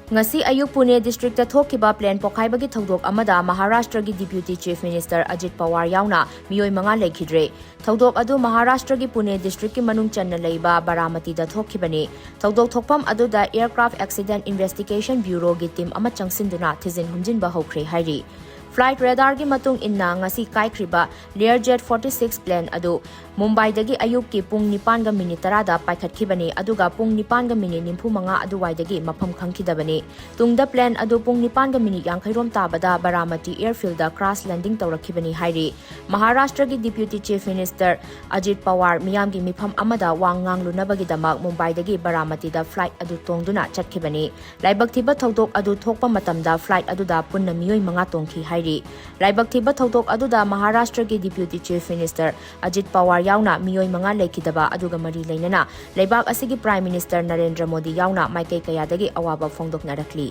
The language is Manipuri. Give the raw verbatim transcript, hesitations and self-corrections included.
ꯉꯁꯤ ꯑꯌꯨꯛ ꯄꯨꯅꯦ ꯗꯤꯁꯇ꯭ꯔꯤꯛꯇ ꯊꯣꯛꯈꯤꯕ ꯄ꯭ꯂꯦꯟ ꯄꯣꯈꯥꯏꯕꯒꯤ ꯊꯧꯗꯣꯛ ꯑꯃꯗ ꯃꯍꯥꯔꯥꯁꯇ꯭ꯔꯒꯤ deputy chief minister Ajit power ꯌꯥꯎꯅ ꯃꯤꯑꯣꯏ ꯃꯉꯥ ꯂꯩꯈꯤꯗ꯭ꯔꯦ꯫ ꯊꯧꯗꯣꯛ ꯑꯗꯨ ꯃꯍꯥꯔꯥꯁꯇ꯭ꯔꯒꯤ ꯄꯨꯅꯦ ꯗꯤꯁꯇ꯭ꯔꯤꯛꯀꯤ ꯃꯅꯨꯡ ꯆꯟꯅ ꯂꯩꯕ ꯕꯥꯔꯥꯃꯇꯤꯗ ꯊꯣꯛꯈꯤꯕꯅꯤ꯫ ꯊꯧꯗꯣꯛ ꯊꯣꯛꯐꯝ ꯑꯗꯨꯗ Aircraft Accident Investigation Bureauꯒꯤ ꯇꯤꯝ ꯑꯃ ꯆꯪꯁꯤꯟꯗꯨꯅ ꯊꯤꯖꯤꯟ ꯍꯨꯝꯖꯤꯟꯕ ꯍꯧꯈ꯭ꯔꯦ ꯍꯥꯏꯔꯤ꯫ Flight radarꯒꯤ ꯃꯇꯨꯡ ꯏꯟꯅ ꯉꯁꯤ ꯀꯥꯏꯈ꯭ꯔꯤꯕ Learjet forty six ꯄ꯭ꯂꯦꯟ ꯑꯗꯨ ꯃꯨꯝꯕꯥꯏꯗꯒꯤ ꯑꯌꯨꯛꯀꯤ ꯄꯨꯡ ꯅꯤꯄꯥꯟꯒ ꯃꯤꯅꯤꯠ ꯇꯔꯥꯗ ꯄꯥꯏꯈꯠꯈꯤꯕꯅꯤ, ꯑꯗꯨꯒ ꯄꯨꯡ ꯅꯤꯄꯥꯟꯒ ꯃꯤꯅꯤꯠ ꯅꯤꯐꯨ ꯃꯉꯥ ꯑꯗꯨꯋꯥꯏꯗꯒꯤ ꯃꯐꯝ ꯈꯪꯈꯤꯗꯕꯅꯤ꯫ ꯇꯨꯡꯗ ꯄ꯭ꯂꯦꯟ ꯑꯗꯨ ꯄꯨꯡ ꯅꯤꯄꯥꯟꯒ ꯃꯤꯅꯤꯠ ꯌꯥꯡꯈꯩ ꯔꯣꯝ ꯇꯥꯕꯗ ꯕꯥꯔꯥꯃꯇꯤ ꯑꯦꯌꯔꯐꯤꯜꯗ ꯀ꯭ꯔꯥꯁ ꯂꯦꯟꯗꯤꯡ ꯇꯧꯔꯛꯈꯤꯕꯅꯤ ꯍꯥꯏꯔꯤ꯫ ꯃꯍꯥꯔꯥꯁꯇ꯭ꯔꯒꯤ deputy chief minister Ajit power ꯃꯤꯌꯥꯝꯒꯤ ꯃꯤꯐꯝ ꯑꯃꯗ ꯋꯥ ꯉꯥꯡꯂꯨꯅꯕꯒꯤꯗꯃꯛ ꯃꯨꯝꯕꯥꯏꯗꯒꯤ ꯕꯥꯔꯥꯃꯇꯤꯗ ꯐ꯭ꯂꯥꯏꯠ ꯑꯗꯨ ꯇꯣꯡꯗꯨꯅ ꯆꯠꯈꯤꯕꯅꯤ꯫ ꯂꯥꯏꯕꯛ ꯊꯤꯕ ꯊꯧꯗꯣꯛ ꯑꯗꯨ ꯊꯣꯛꯄ ꯃꯇꯝꯗ ꯐ꯭ꯂꯥꯏꯠ ꯑꯗꯨꯗ ꯄꯨꯟꯅ ꯃꯤꯑꯣꯏ ꯃꯉꯥ ꯇꯣꯡꯈꯤ ꯍꯥꯏꯔꯤ꯫ ꯂꯥꯏꯕꯛ ꯊꯤꯕ ꯊꯧꯗꯣꯛ ꯑꯗꯨꯗ ꯃꯍꯥꯔꯥꯁꯇ꯭ꯔꯒꯤ deputy chief minister Ajit power ꯌꯥꯎꯅ ꯃꯤꯑꯣꯏ ꯃꯉꯥ ꯂꯩꯈꯤꯗꯕ ꯑꯗꯨꯒ ꯃꯔꯤ ꯂꯩꯅꯅ ꯂꯩꯕꯥꯛ ꯑꯁꯤꯒꯤ ꯄ꯭ꯔꯥꯏꯝ ꯃꯤꯅꯤꯁꯇꯔ ꯅꯔꯦꯟꯗ꯭ꯔ ꯃꯣꯗꯤ ꯌꯥꯎꯅ ꯃꯥꯏꯀꯩ ꯀꯌꯥꯗꯒꯤ ꯑꯋꯥꯕ ꯐꯣꯡꯗꯣꯛꯅꯔꯛꯂꯤ꯫